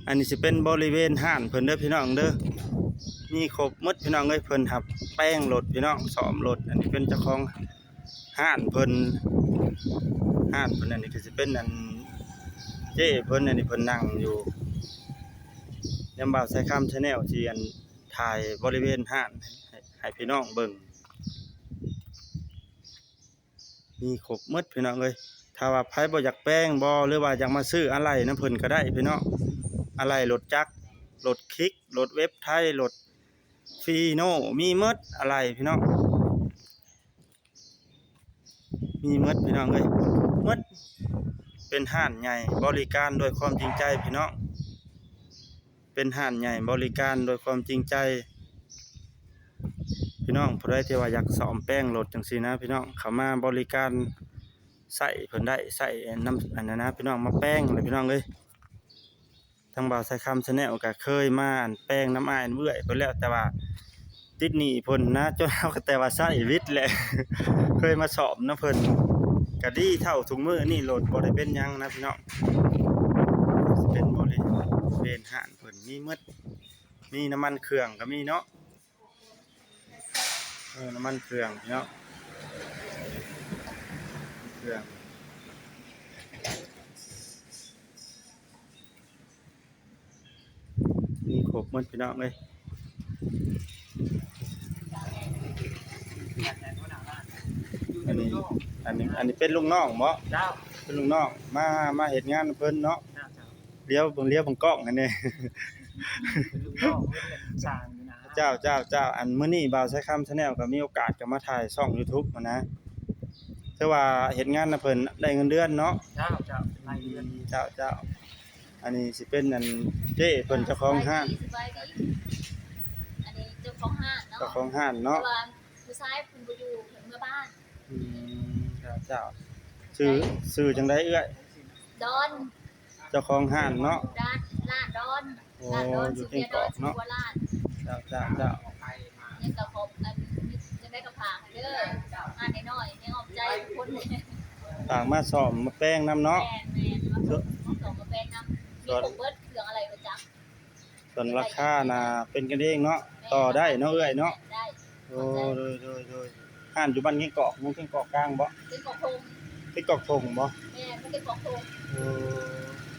ອັນນີ້ຊິເປັນບໍລິເວນຮ້ານເພິ່ນເດີພີ່ນ້ອງເດີ ມີຄົບໝົດພີ່ນ້ອງເອີຍ. ເພິ່ນຮັບແປງລົດພີ່ນ້ອງ ສ້ອມລົດ. ອັນນີ້ເປັນເຈົ້າຂອງຮ້ານເພິ່ນ ຮ້ານເພິ່ນ. ອັນນີ້ກໍຊິເປັນອັນເຈ້ເພິ່ນ ອັນນີ້ເພິ່ນນັ່ງຢູ່. ຍາມບ່າວສາຍຄຳ Channel ຊິອັນ ຖ່າຍບໍລິເວນຮ້ານໃຫ້ ໃຫ້ພີ່ນ້ອງເບິ່ງ. ມີຄົບໝົດພີ່ນ້ອງເອີຍ. ຖ້າວ່າໃຜບໍ່ຢາກແປງບໍ່ ຫຼືວ່າຢາກມາຊື້ອາໄຫຼ່ນຳເພິ່ນກໍໄດ້ພີ່ນ້ອງ. ອາໄຫຼ່ລົດຈັກ ລົດຄລິກ ລົດເວັບໄທ ລົດຟີໂນ ມີໝົດອາໄຫຼ່ພີ່ນ້ອງ ມີໝົດພີ່ນ້ອງເອີຍ ໝົດ. ເປັນຮ້ານໃຫຍ່ ບໍລິການດ້ວຍຄວາມຈິງໃຈພີ່ນ້ອງ. ເປັນຮ້ານໃຫຍ່ ບໍລິການດ້ວຍຄວາມຈິງໃຈ. ພີ່ນ້ອງຜູ້ໃດທີ່ວ່າຢາກສ້ອມແປງລົດຈັ່ງຊີ້ນະ ພີ່ນ້ອງເຂົ້າມາບໍລິການໃຊ້ເພິ່ນໄດ້ ໃຊ້ນຳອັນນັ້ນນະ ພີ່ນ້ອງມາແປງເລີຍພີ່ນ້ອງເອີຍ. ທາງບ່າວສາຍຄຳ Channel ກໍເຄີຍມາອັນແປງນຳອ້າຍນຳເອື້ອຍເພິ່ນແລ້ວ ແຕ່ວ່າຕິດໜີ້ເພິ່ນນະ ຈົນເຮົາກໍແຕ່ວ່າໃຊ້ວິດແຫຼະ ເຄີຍມາສ້ອມນຳເພິ່ນ ກໍດີເທົ່າທຸກມື້ນີ້ ລົດບໍ່ໄດ້ເປັນຫຍັງນະພີ່ນ້ອງ. ເປັນບໍລິເວນຮ້ານ ເພິ່ນມີໝົດ ມີນ້ຳມັນເຄື່ອງກໍມີເນາະ ເອີ ນ້ຳມັນເຄື່ອງເນາະ ເຄື່ອງ ມີຄົບໝົດພີ່ນ້ອງເອີຍ. ອັນນີ້ ອັນນີ້ ອັນນີ້ເປັນລູກນ້ອງບໍ? ເຈົ້າ ເປັນລູກນ້ອງ ມາ ມາເຮັດງານນຳເພິ່ນເນາະ. ເຈົ້າ ເຈົ້າ ຫຼຽວເບິ່ງ ຫຼຽວເບິ່ງກ້ອງຫັ້ນແດ່. ເປັນລູກນ້ອງເພິ່ນເປັນຊ່າງຢູ່ນະ. ເຈົ້າ ເຈົ້າ ເຈົ້າ ອັນມື້ນີ້ບ່າວສາຍຄຳ Channel ກໍມີໂອກາດກໍມາຖ່າຍຊ່ອງ YouTube ຫັ້ນນະ ຖືວ່າເຮັດງານນຳເພິ່ນໄດ້ເງິນເດືອນເນາະ. ເຈົ້າ ເຈົ້າ ເປັນລາຍເດືອນ. ເຈົ້າ ເຈົ້າ ອັນນີ້ຊິເປັນອັນເຈ້ເພິ່ນ ເຈົ້າຂອງຮ້ານ. ສະບາຍດີ ສະບາຍດີ ອັນນີ້ເຈົ້າຂອງຮ້ານເນາະ ເຈົ້າຂອງຮ້ານເນາະ ແຕ່ວ່າຜູ້ຊາຍເພິ່ນບໍ່ຢູ່ ເພິ່ນເມືອບ້ານ. ອືມ ເຈົ້າ ເຈົ້າ ຊື່ ຊື່ຈັ່ງໃດເອື້ອຍ? ດອນ ເຈົ້າຂອງຮ້ານເນາະ ຮ້ານ ຮ້ານດອນ. ໂອ້ ຮ້ານດອນ ຢູ່ແກ້ງກອກເນາະ ຊື່ເມຍດອນ ຊື່ວ່າລ້ານ. ເຈົ້າ ເຈົ້າ ເຈົ້າ ຍັງກໍຂອບ ອັນ ຈັ່ງໃດກໍຝາກເດີ ຮ້ານນ້ອຍໆ ໃຫ້ອ້ອມໃຈທຸກຄົນ ຝາກມາສ້ອມມາແປງນຳເນາະ. ແມ່ນໆ ມາສ້ອມ ມາສ້ອມມາແປງນຳ ມີຄົບເບິດ ເຄື່ອງອາໄຫຼ່ລົດຈັກ. ສ່ວນລາຄານະເປັນກັນເອງເນາະ ແມ່ນ ຕໍ່ໄດ້ເນາະເອື້ອຍເນາະ. ແມ່ນ ໄດ້ ໂອ້ ໂດຍ ໂດຍ ໂດຍ. ຮ້ານຢູ່ບ້ານແກ້ງກອກ ເມືອງແກ້ງກອກກາງບໍ? ແກ້ງກອກທົ່ງ ແກ້ງກອກທົ່ງບໍ? ແມ່ນ ແກ້ງກອກທົ່ງ. ໂອ້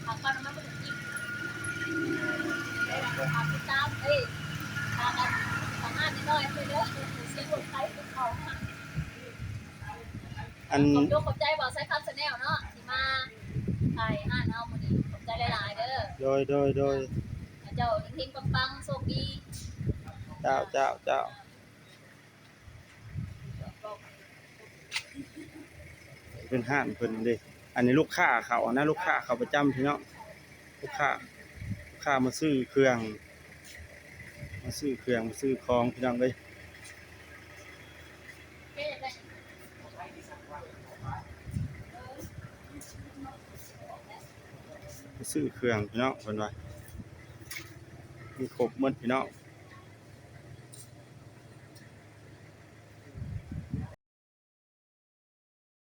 ທາງບ້ານມາບໍ່ໄດ້ກິນ ໄດ້ລະ ຕິດຕາມ ເອີຍ ພາກັນສາມາດນ້ອຍໆ ໄປເດີ ຊິລົດໄປເຂົ້າ. ອັນ ຂອບອົກຂອບໃຈບ່າວສາຍຄຳ Channel ເນາະ ທີ່ມາຖ່າຍຮ້ານເຮົາມື້ນີ້ ຂອບໃຈຫຼາຍໆເດີ. ໂດຍ ໂດຍ ໂດຍ. ເຈົ້າເຮັງໆ ປັງໆ ໂຊກດີ. ເຈົ້າ ເຈົ້າ ເຈົ້າ. ເປັນຮ້ານເພິ່ນເດ້ ອັນນີ້ລູກຄ້າເຂົ້ານະ ລູກຄ້າເຂົ້າປະຈຳພີ່ນ້ອງ. ລູກຄ້າ ລູກຄ້າມາຊື້ເຄື່ອງ ມາຊື້ເຄື່ອງ ມາຊື້ຂອງພີ່ນ້ອງເອີຍ. ມາຊື້ເຄື່ອງພີ່ນ້ອງ ເພິ່ນວ່າມີຄົບໝົດພີ່ນ້ອງ.